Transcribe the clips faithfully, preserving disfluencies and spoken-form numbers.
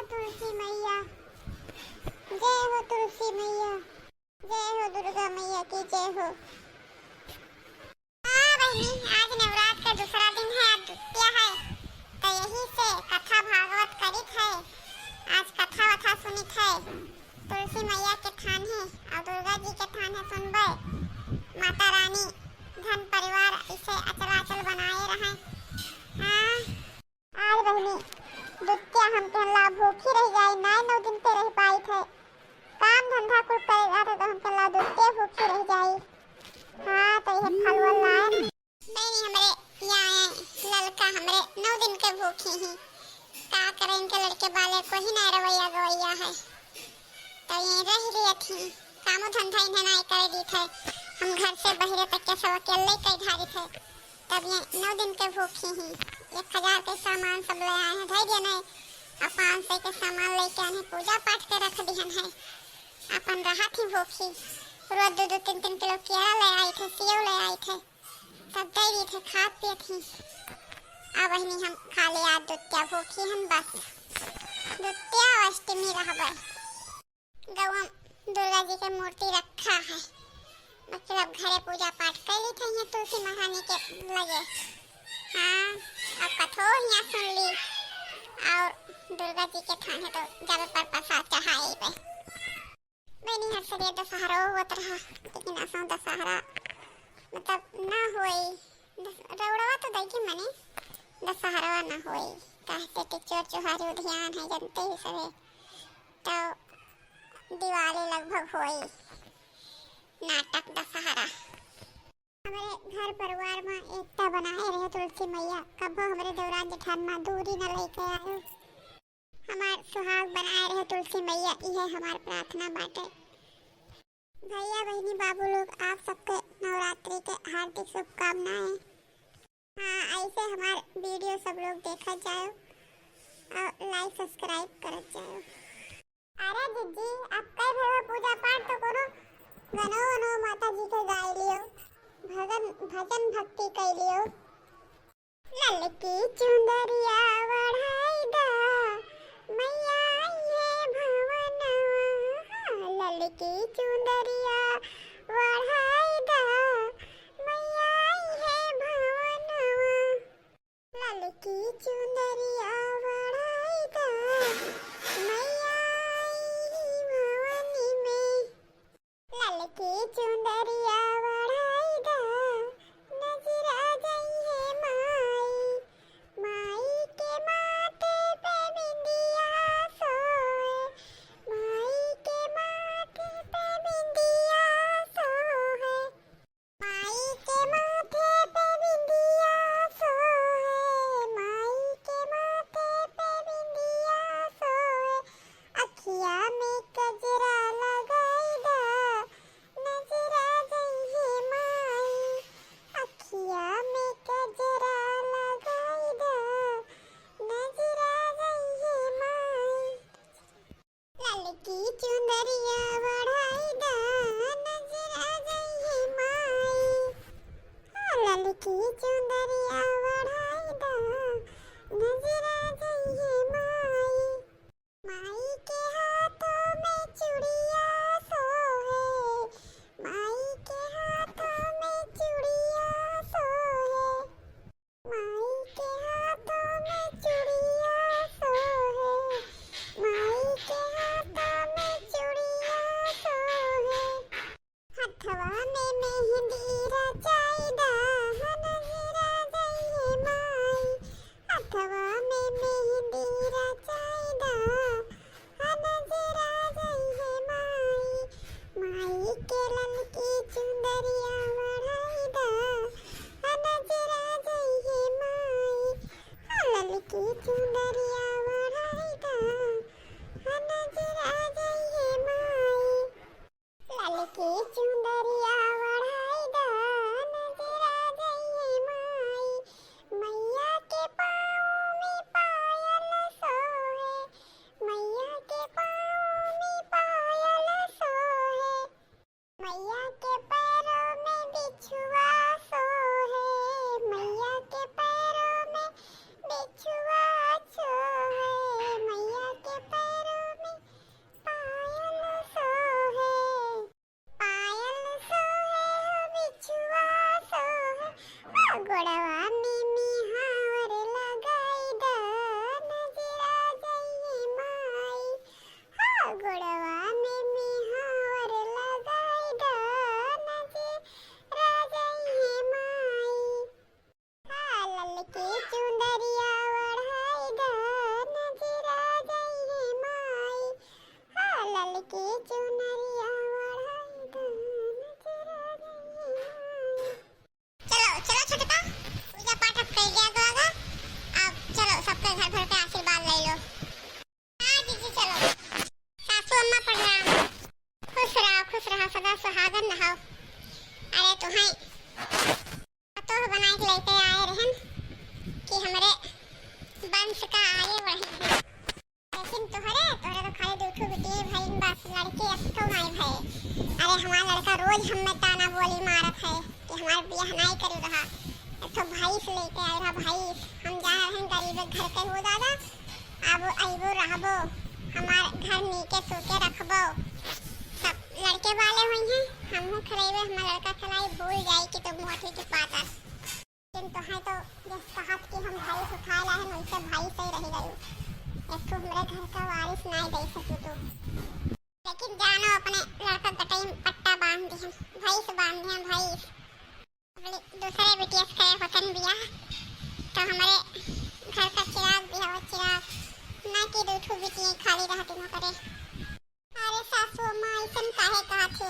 तुलसी मैया, जय हो तुलसी मैया, जय हो दुर्गा मैया की जय हो। हाँ बहिनी, आज नवरात्र के दूसरा दिन है, आज द्वितीया है, तो यही से कथा भागवत करित है, आज कथा वथा सुनित है। तुलसी मैया के थान है और दुर्गा जी के थान है, सुनबे। माता रानी धन परिवार इसे अचलाचल बनाए रहे। हाँ, आज बहिनी, दुत्या हम कहला भूखी रह जाई, नाय नौ दिन पे रह पाई थे। काम धंधा कुल करे जाते तो हम कहला दुत्या भूखी रह जाई। हाँ, तो ये फल वल लाए। बहिनी, हमरे यहाँ आए ललका हमरे नौ दिन के भूखी ही। का करें, इनके लड़के बाले कोई ना रवैया गवैया है। तो ये रह रही थी, कामो धंधा इन्हें नाय करे दी थे। हम घर से बहरे तक के सब अकेले कई धारी थे। तब ये नौ दिन के भूखी ही, एक हजार के सामान सब ले आए हैं, धई दिए नहीं, और पाँच सौ के सामान लेके आने पूजा पाठ के रख दिहन है। अपन रहा थी भूखी, रोज दो दो तीन तीन किलो केला ले आई थे, सेव ले आई थे, सब दे दी थे, खात पिए थी। अब बहिनी हम खाली आज दुत्या भूखी हन बस, दुत्या अष्टमी रहबे। गौवा दुर्गा जी के मूर्ति रखा है, मतलब घरे पूजा पाठ कर ली थे यहाँ तुलसी महारानी के लगे। हाँ, अब कथो यहाँ सुन ली और दुर्गा जी के थाने तो जब पर प्रसाद चढ़ाए पे। बहिनी हर सरे दशहरा होत रहा, लेकिन असो दशहरा मतलब ना होई। दस-, रौड़वा तो दैके मने दशहरा ना होई, कहते कि चोर चुहारी उधियान है, जनते ही सरे। तो दिवाली लगभग होई, नाटक दशहरा। हमरे घर परिवार में एकता बनाए रहे तुलसी मैया, कभो हमरे देवरान जेठान में दूरी न लेके आयो। हमार सुहाग बनाए रहे तुलसी मैया, इहे हमार प्रार्थना बाटे। भैया बहिनी बाबू लोग, आप सबके नवरात्रि के हार्दिक शुभकामनाएं। हाँ, ऐसे हमार video सब लोग देखत जाओ और like subscribe करत जाओ। अरे जिज्जी, अब कई भर पूजा पाठ तो कोनो गनो वनो माता जी के गाय लियो, भजन भजन भक्ति कई लियो। ललकी चुंदरिया ओढ़ाई दा, मैया आई है भवनवा। ललकी चुंदरिया ओढ़ाई दा, मैया आई है भवनवा। ललकी चुंदरिया ओढ़ाई दा, मैया आई भवानी में। ललकी चुंदरिया ओढ़ाई दा, नजर आ जाई है माई। माई के माथे पे बिंदिया सोए, माई के माथे पे बिंदिया ए भइन बस, लड़के एक ठो नाई भए। अरे हमार लड़का रोज हम्मे ताना बोली मारत है कि हमार बियाह नाई करी रहा। एक ठो भैंस लेके आए रहा, भैंस। हम जा रहे हैं गरीब घर के हो दादा, अब अइबो रहबो, हमार घर नीके सूके रखबो। सब लड़के वाले होइहैं, हमहूँ खेलैबे, हमार लड़का खेलाई, भूल जाई कि तुम मोटी के पातर। लेकिन तोहे तो जस कहत कि हम भैंस उठाए लाए हैं, वैसे भैंस ही रह गई। एक ठो हमरे घर का वारिस नाई दे सकी तू। लेकिन जानो अपने लड़का गटई में पट्टा बांध दिहन, भैंस बांध दिहन, भैंस। बोले, दूसरे बिटिया से करे होतन बियाह, तो हमरे घर का चिराग भी हवा चिराग, ना कि दू ठो बिटिया खाली रहती न करे। अरे सासू अम्मा, ऐसन काहे कहत हो?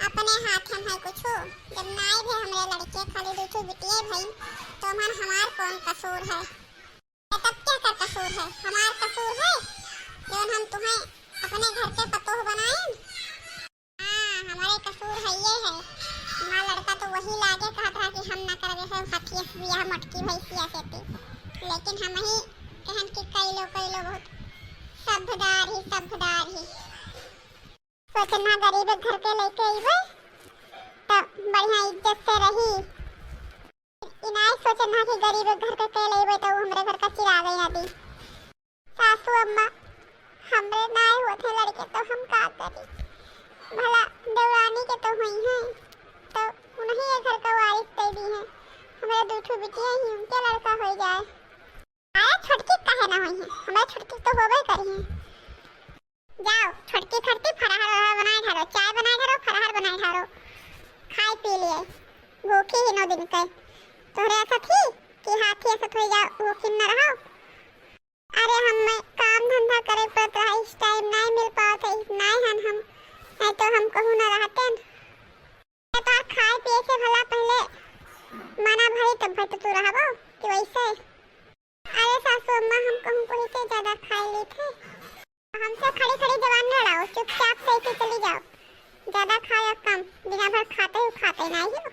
अपने हाथ में है कुछ? जब नाई भी हमरे लड़के खाली दू ठो बिटिया भई, तो हमन हमार कौन कसूर है? तब क्या कर कसूर है? हमार कसूर है, जौन हम तुम्हें अपने घर के पतोह बनाएन? हाँ, हमारे कसूर है ये है। हमार लड़का तो वही लागे कहत रहा कि हम ना करबे, है हथिया से बियाह मटकी भैंसिया से ती। लेकिन हम ही कहन कि कैलो, कैलो बहुत सभ्यदार ही, सभ्यदार ही। सोचना गरीब घर के लेके अइबे, तब बढ़िया इज्जत से रही। ई नाई सोचना कि गरीब घर के के लेबे तो हमरे घर का चिराग ही ना दी। सासू अम्मा, हमरे नाई होत हैं लड़के तो हम का करी? भला देवरानी के तो हुई हैं, तो उन्हीं ये घर का वारिस दे दी हैं। हमरे दू ठो बिटिया ही उनके लड़का हो जाए। अरे छोटकी काहे ना हुई हैं? हमरे छोटकी तो होबे करी हैं। जाओ, छोटकी खरती फरहर वरहर बनाए ढारो, चाय बनाए ढारो, फरहर बनाए ढारो, खाए पी लिए, भूखी ही नौ दिन के। तोहरे ऐसा थी कि हाथी ऐसा थोड़ी जाओ, भूखी न रहो। अरे, हमें काम धंधा करे पड़त रहा, इस टाइम नहीं मिल पावत है, इस नहीं हन हम, नहीं तो हम कहूँ न रहते न। तो खाए पिए से भला पहले मना भरी, तब भाई तो तू रहबो कि वैसे। अरे सासू अम्मा, हम कहूँ कोई से ज्यादा खाए ली थे। हमसे खड़ी खड़ी जबान न लड़ाओ, चुपचाप से ऐसे चली जाओ। ज्यादा खाओ या कम, बिना भर खाते हो, खाते नहीं हो।